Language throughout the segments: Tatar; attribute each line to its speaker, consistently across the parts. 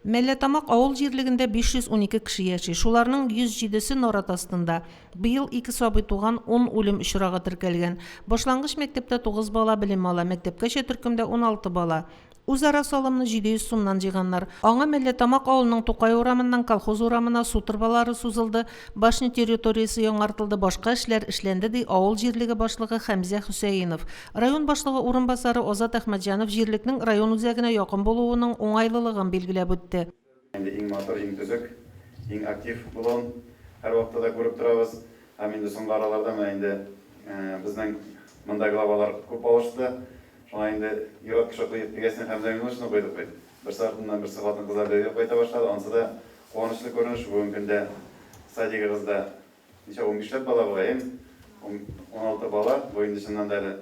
Speaker 1: Мәлләтамак авыл җирлегендә 512 кеше яши, шуларның 107-се нарат астында. Быел ике сабый туган, ун үлем очрагы теркәлгән. Башлангыч мәктәптә тугыз бала белем ала, мәктәпкәчә төркемдә 16 бала. Үзара салымны 700 сумнан җыйганнар. Аңа Мәлләтамак авылының Тукай урамыннан Колхоз урамына су торбалары сузылды, башня территориясе яңартылды, башка эшләр эшләнде, ди авыл җирлеге башлыгы Хәмзә Хөсәенов. Район башлыгы урынбасары Азат Әхмәтҗанов җирлекнең район үзәгенә якын булуының уңайлылыгын билгеләп үтте.
Speaker 2: Инде иң матур, иң төзек, иң актив булуын һәрвакытта да күреп торабыз. Һәм инде соңгы араларда менә инде безнең монда главалар күп алышты. Шуңа инде ир-ат кеше куйдык дигәч, Хәмзә Минулловичны куйдык бит. Берсе артыннан берсе хатын-кызлар бергә кайта башлады. Ансы да куанычлы күренеш. Бүгенге көндә садигыбызда Ничә, унбишләп бала була, әйеме? 16 бала, бу инде чыннан да әле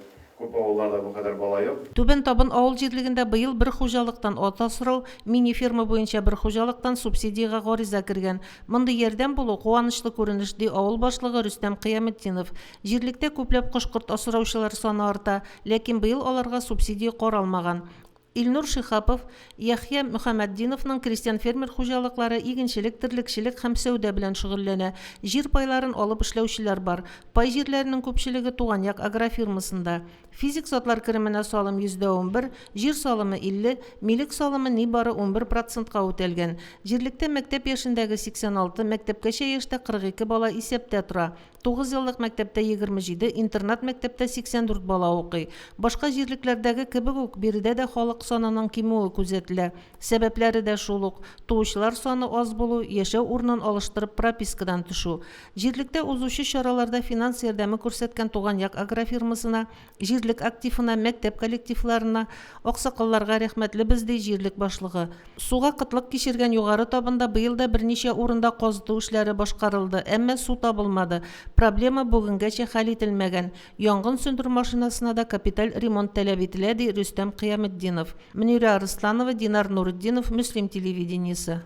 Speaker 2: күп авылларда бу кадәр бала юк.
Speaker 1: Түбән Табын авыл җирлегендә быел бер хуҗалыктан ат асрау, мини-ферма буенча бер хуҗалыктан субсидиягә гариза кергән. Мондый ярдәм булу, куанычлы күренеш, ди авыл башлыгы Рөстәм Кыяметдинов. Җирлектә күпләп кош-корт асраучылар саны арта, ләкин быел аларга субсидия каралмаган. Илнур Шиһапов, Яхъя Мөхәммәтдиновның крестьян-фермер хуҗалыклары игенчелек, терлекчелек һәм сәүдә белән шөгыльләнә. Җир пайларын алып эшләүчеләр бар. Пай җирләренең күпчелеге Туган як агрофирмасында. Физик затлар кеременә салым 11%, җир салымы 50, милек салымы нибары 11 процентка үтәлгән. Җирлектә мәктәп яшендәге 86, мәктәпкәчә яшьтә 42 бала исәптә тора. Тугызъеллык мәктәптә 27, интернат мәктәптә 84 бала укый. Башка җирлекләрдәге кебек үк, биредә дә халык санының кимүе күзәтелә. Сәбәпләре дә шул ук, туучылар саны аз булу, яшәү урынын алыштырып пропискадан төшү. Җирлектә узучы чараларда финанс ярдәме күрсәткән Туган як агрофирмасына, җирлек активына, мәктәп коллективларына, аксакалларга рәхмәтлебез, ди җирлек башлыгы. Суга кытлык кичергән Югары Табында быел да берничә урында казыту эшләре башкарылды, әмма су табылмады. Проблема бүгенгәчә хәл ителмәгән. Янгын сүндерү машинасына да капиталь ремонт таләп ителә, ди Рөстәм Кыяметдинов. Мөнирә Арысланова, Динар Нуретдинов, Мөслим телевидениесе.